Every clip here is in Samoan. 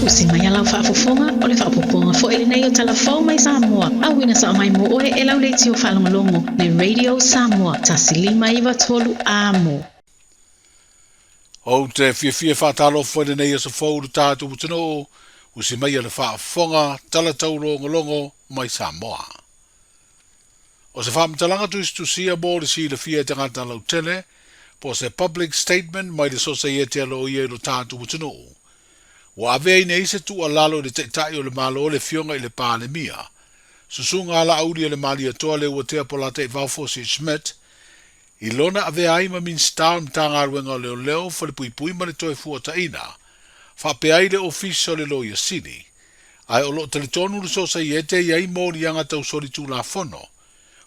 Usi mai a lau faafofoga, o le faaopoopoga foi lenei o Tala Fou mai Samoa, auina sao mai mo oe e lau leitio faalogologo, le Radio Samoa 1593 Amo. Ou te fiafia faatalofa i lenei aso fou i le tatou atunuu, usi maia le faafofoga, tala taulogologo mai Samoa. O se faamatalaga tusitusia mo le silafia e tagata lautele, po o se public statement mai le Sosaiete a Loia i lo tatou atunuu. Ua ave ai nei se tuualalo i le Taitai o le Malo le Afioga i le Palemia, Susuga Laauli a le Malietoa Leuatea Polataivao Fosi Schmidt, i lona avea ai ma Minisita o le Matagaluega o Leoleo, Falepuipui ma le Toefuataiga, faapea ai le Ofisa o le Loia Sili. Ae o lo o talitonu le Sosaiete e i ai moliaga tau solitulafono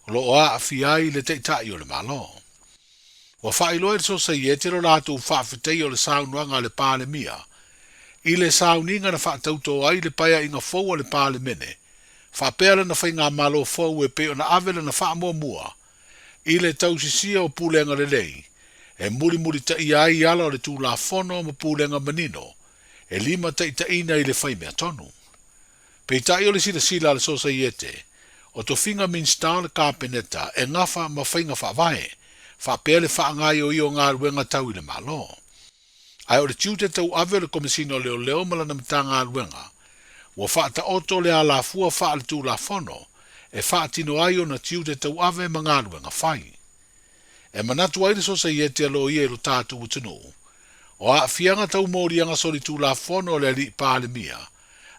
o lo o aafia ai le Taitai o le Malo. Ua faailoa e le Sosaiete lo latou faafetaia o le saunoaga a le Palemia i le sauniga na faatauto ai le paeaiga fou a le Palemene faapea lana faigamalo fou e pei ona ave lana faamuamua i le tausisia o pulega lelei e mulimulitaia ai ala o le Tulafono ma pulega manino e limataitaiina i le faimea tonu. Peitai o le silasila a le Sosaiete, o tofiga Minisita o le Kapeneta e gafa ma faiga faavae, faapea le faagaoioi o galuega tau i le Malo. Ae o le tiute tauave o le Komesina o Leoleo ma lana Matagaluega, ua faataoto le alafua faaletulafono e faatino ai ona tiute tauave ma galuega fai. E manatu ai le Sosaiete a Loia i lo tatou atunuu, o aafiaga tau moliaga solitulafono a le Alii Palemia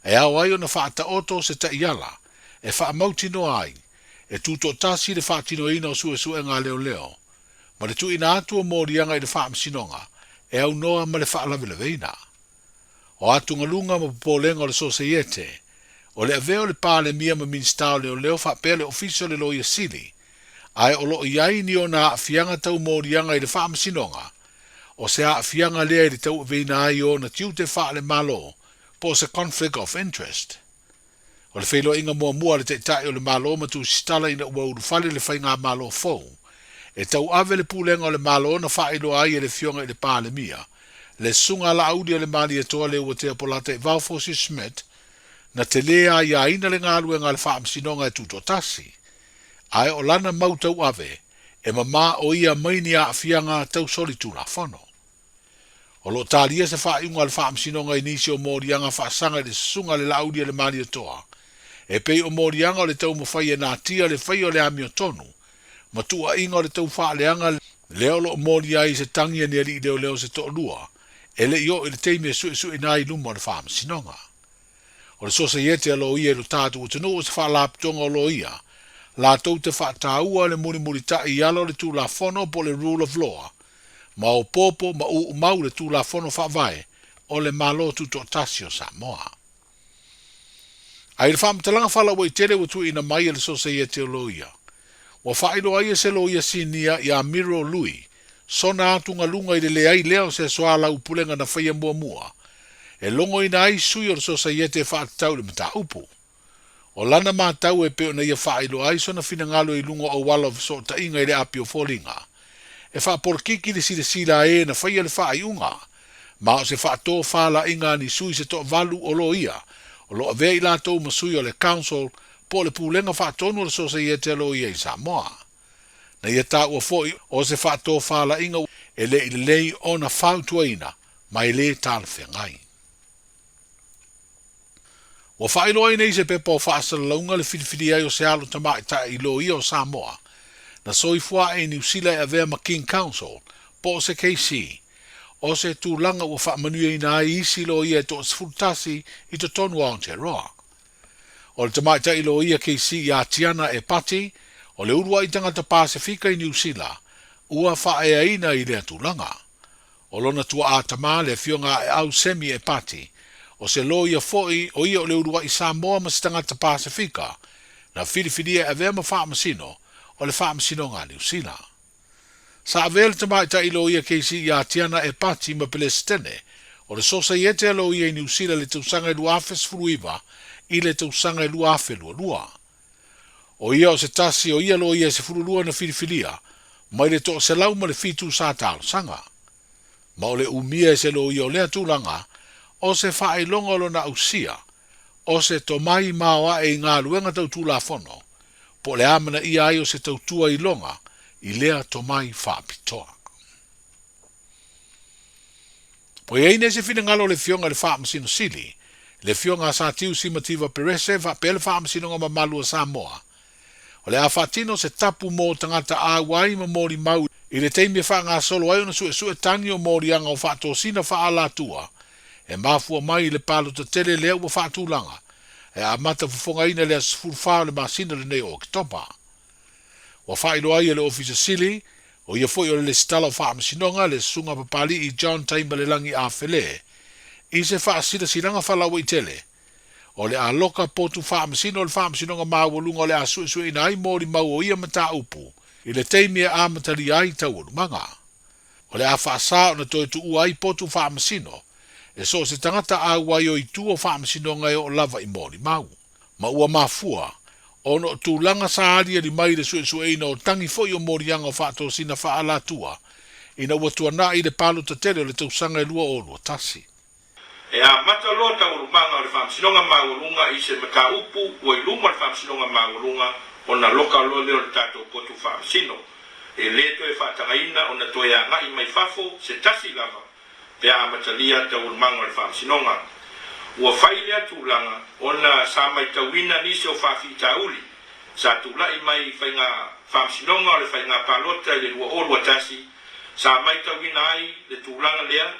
e ao ai ona faataoto se taiala e faamautinoa ai e tutoatasi le faatinoina o suesuega a leoleo ma le tuuina atu o moliaga i le Faamasinoga e aunoa ma le faalavelaveina. O atugaluga ma popolega o le Sosaiete, o le avea o le Palemia ma Minisita o Leoleo faapea le Ofisa o le Loia Sili, ae o lo o i ai ni ona aafiaga tau moliaga i le Faamasinoga, o se aafiaga lea i le tauaveina ai o ona tiute faale-Malo po o se conflict of interest. O le feiloaiga muamua a le Taitai o le Malo ma Tusitala ina ua ulufale le faigamalo fou, e tauave le pulega o le Malo na faailoa ai e le Afioga i le Palemia, le Susuga Laauli a le Malietoa Leuatea Polataivao Fosi Schmidt, na tele aiaina le galuega a le Faamasinoga e tutoatasi, ae o lana mau tauave e mamā o ia mai ni aafiaga tau solitulafono. O lo o talia se faaiuga a le Faamasinoga i nisi o moliaga faasaga i le Susuga a le Laauli a le Malietoa, e pei o moliaga o le taumafai e natia le faia o le amiotonu ma tuuaiga o le taufaaleaga lea o lo o molia ai se tagi a ni alii leoleo se toalua e le i oo i le taimi e suesueina ai i luma o le Faamasinoga. O le Sosaiete a Loia i lo tatou atunuu o se faalapotoga o loia latou te faataua le mulimulitai i ala o le Tulafono po o le Rule of Law, maopoopo ma uumau le Tulafono Faavae o le Malo Tutoatasi o Samoa. A i le faamatalaga faalauaitele ua tuuina mai e le Sosaiete o Loia, ua faailoa ai e se loia sinia ia Miro Lui sona atugaluga i le leai lea o se soalaupulega na faia muamua e logoina ai sui o le Sosaiete e faatatau i le mataupu. O lana matau e pei ona ia faailoa ai sona finagalo i luga o auala o fesootaiga i le api o foliga, e faapolokiki le silasila a e na faia le faaiuga, ma o se faatofalaiga a ni sui se toavalu o loia o lo o avea i latou ma sui o le Council po o le Pulega Faatonu o le Sosaiete a Loia i Samoa. Na ia taua foi o se faatofalaiga e le i lelei ona fautuaina ma e le talafeagai. Ua faailoa ai nei se pepa o faasalalauga le filifilia ai o se alo tamaitai loia o Samoa na soifua ae i Niu Sila e avea ma King Counsel po o se KC, o se tulaga ua faamanuiaina ai isi loia e toa-11 i totonu o Aotearoa. O le tamaitai loia KC ia Tiana Epati, o le uluai tagata Pasefika i Niu Sila ua faaeaina i lea tulaga. O lona tuaa tama le afioga Aeau Semi Epati, o se loia foi o ia o le uluai Samoa ma se tagata Pasefika na filifilia e avea ma faamasino o le Faamasinoga a Niu Sila. Sa avea le tamaitai loia KC ia Tiana Epati ma Pelesitene o le Sosaiete a Loia i Niu Sila i le tausaga e 2019 i le tausaga e 2022. O ia o se tasi o ia loia e 12 na filifilia mai le 107 sa talosaga. Ma o le umia e se loia o lea tulaga, O se faailoga o lona ausia, o se tomai maoae i galuega tau Tulafono, po o le amanaia ai o se tautua iloga i lea tomai faapitoa. Ua i ai nei se finagalo o le Afioga i le Faamasino Sili, le Afioga a Satiu Simativa Perese faapea le Faamasinoga Mamalu a Samoa, o le a faatino se tapu mo tagata auai ma molimau i le taimi e faagasolo ai ona suesue tagi o moliaga o faatosina faaalatua e mafua mai i le palota tele lea ua faatulaga e amata fofogaina i le aso 14 o le masina lenei o Oketopa. Ua faailoa ai e le Ofisa Sili, o ia foi o le Lesitala o Faamasinoga, le Susuga Papali'i John Taimalelagi Afele, i se faasilasilaga faalauaitele, o le a loka potu faamasino o le Faamasinoga Maualuga o le a suesueina ai molimau o ia mataupu i le taimi e amatalia ai taualumaga. O le a faasa ona toe tuua ai potu faamasino e so o se tagata auai o itu o faamasinoga e oo lava i molimau. Ma ua mafua ona o tulaga sa aliali mai i le suesueina o tagi foi o moliaga o faatosina faaalatua ina ua tuanai le palota tele o le tausaga e 2021. E amata loa taualumaga o le Faamasinoga Maualuga i se mataupu ua i luma o le Faamasinoga Maualuga ona loka loa lea o le tatou potu faamasino. E le toe faatagaina ona toe agai mai fafo se tasi lava pe a amatalia taualumaga o le Faamasinoga. Ua fai lea tulaga ona sa maitauina nisi o faafitauli sa tulai mai i faiga faamasinoga o le faiga palota i le 2021, sa maitauina ai le tulaga lea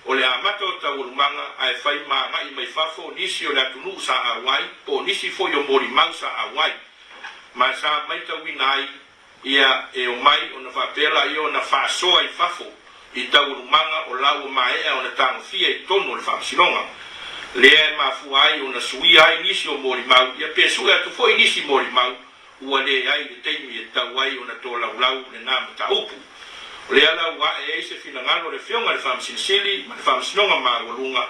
O le amata o taualumaga ae fai ma agai mai fafo nisi o le atunuu sa auai po o nisi foi o molimau sa auai ma sa maitauina ai ia e omai ona faapea laia ona faasoa i fafo i taualumaga o la ua maea ona tagofia i totonu o le faamasinoga lea e mafua ai ona suia ai nisi o molimau ia pe sue atu foi nisi molimau ua leai le taimi e tatau ai ona tolaulau lena mataupu. O lea la ua ae ai se finagalo o le Afioga i le Faamasino Sili ma le Faamasinoga Maualuga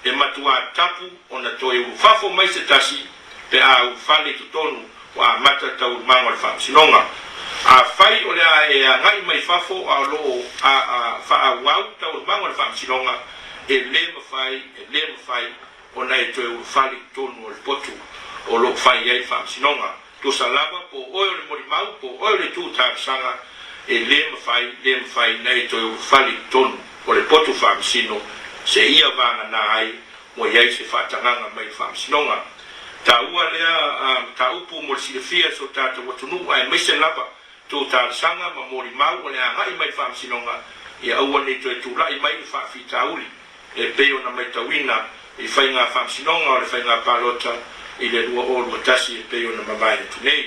e matuā tapu ona toe ulufafo mai se tasi pe a ulufale i totonu ua amata taualumaga o le Faamasinoga. Afai o le a e agai mai fafo a o lo o faaauau taualumaga o le Faamasinoga, e le mafai, e le mafai ona e toe ulufale i totonu o le potu o lo o fai ai le faamasinoga. Tusa lava po o oe o le molimau po o oe o le itu talosaga, e le mafai, le mafai na e toe ulufale i totonu o le potu faamasino seia vagana ai ua i ai se faatagaga mai le faamasinoga. Taua lea mataupu mo le silafia e so tatou atunuu aemaise lava tou talosaga ma molimau o le agai mai le faamasinoga ia aua ne i toe tulai mai ni faafitauli. e pei ona maitauina i faiga faamasinoga o le faiga palota i le 2021 e pei ona mavae atu nei.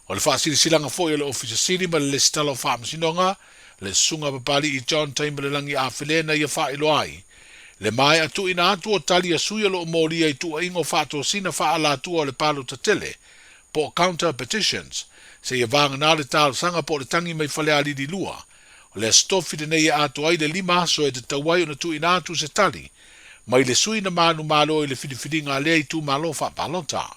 O le faasilasilaga foi a le Ofisa Sili ma le Lesitala o Faamasinoga, le Susuga Papali'i John Taimalelagi Afele na ia faailoa ai le maea tuuina atu o tali a sui o lo o molia i tuuaiga o faatosina faaalatua o le palota tele po o counter petitions seia vagana le talosaga po o le tagi mai Falealili 2 O le Aso Tofi lenei e atoa ai le 5 aso e tatau ai ona tuuina atu se tali mai le sui na manumalo i le filifiliga a lea itumalo faapalota.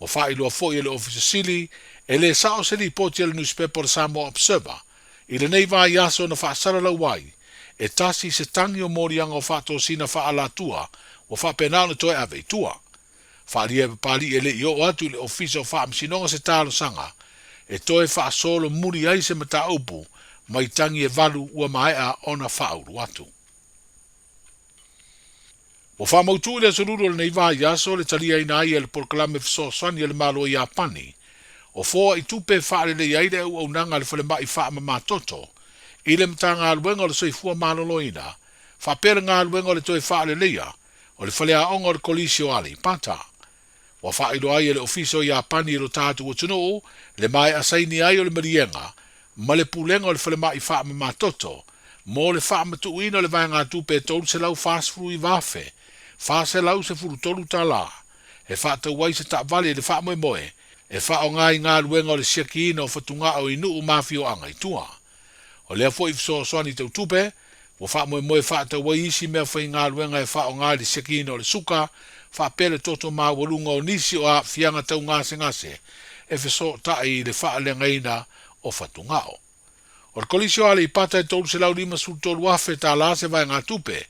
Ua faailoa foi e le Ofisa Sili e le sao se lipoti a le nusipepa o le Samoa Observer i lenei vaiaso na faasalalau ai e tasi se tagi o moliaga o faatosina faaalatua ua faapena ona toe ave i tua. Faaalia e Papali'i e le i oo atu i le Ofisa o Faamasinoga se talosaga e toe faasolomuli ai se mataupu mai tagi e valu ua maea ona faaulu atu. Ua faamautu i le aso Lulu o lenei vaiaso le taliaina ai e le Polokalame Fesoasoani a le Malo o Iapani o foai tupe e faaleleia ai le auaunaga a le falemai faamamatoto i le Matagaluega o le Soifua Maloloina faapea le galuega o le toe faaleleia o le faleaoga o le Kolisi o Aleipata. Ua faailoa ai e le Ofisa o Iapani i lo tatou atunuu le maea saini ai o le maliega ma le Pulega o le Falemai Faamamatoto mo le faamatuuina o le vaegatupe e $349,413 e faatau ai se taavale i le faamoemoe e faaaoga i galuega o le siakiina o fatugao i nuu ma afioaga i tua. O lea foi fesoasoani tau tupe, ua faamoemoe faatau ai isi mea faigaluega e faaaoga i le siakiina o le suka, faapea le toto maualuga o nisi o aafiaga tau gasegase e fesootai i le faaleagaina o fatugao. O le Kolisi o Aleipata e $353,000 se vaegatupe.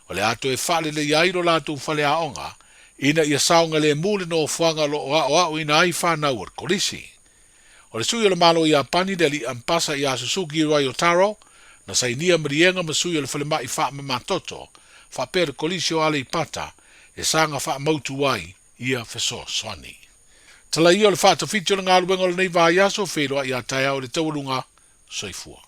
O le a toe faaleleia ai lo latou faleaoga ina ia saogalemu le nofoaga o lo o aoaoina ai fanau a le kolisi. O le sui o le Malo o Iapani le alii Ampasa ia Suzuki Ryotaro, na sainia maliega ma sui o le falemai faamamatoto faapea le Kolisi o Aleipata e saga faamautu ai ia fesoasoani. Tala ia o le faatafiti o le galuega o lenei vaiaso, feiloai a taeao i le taualuga. Soifua.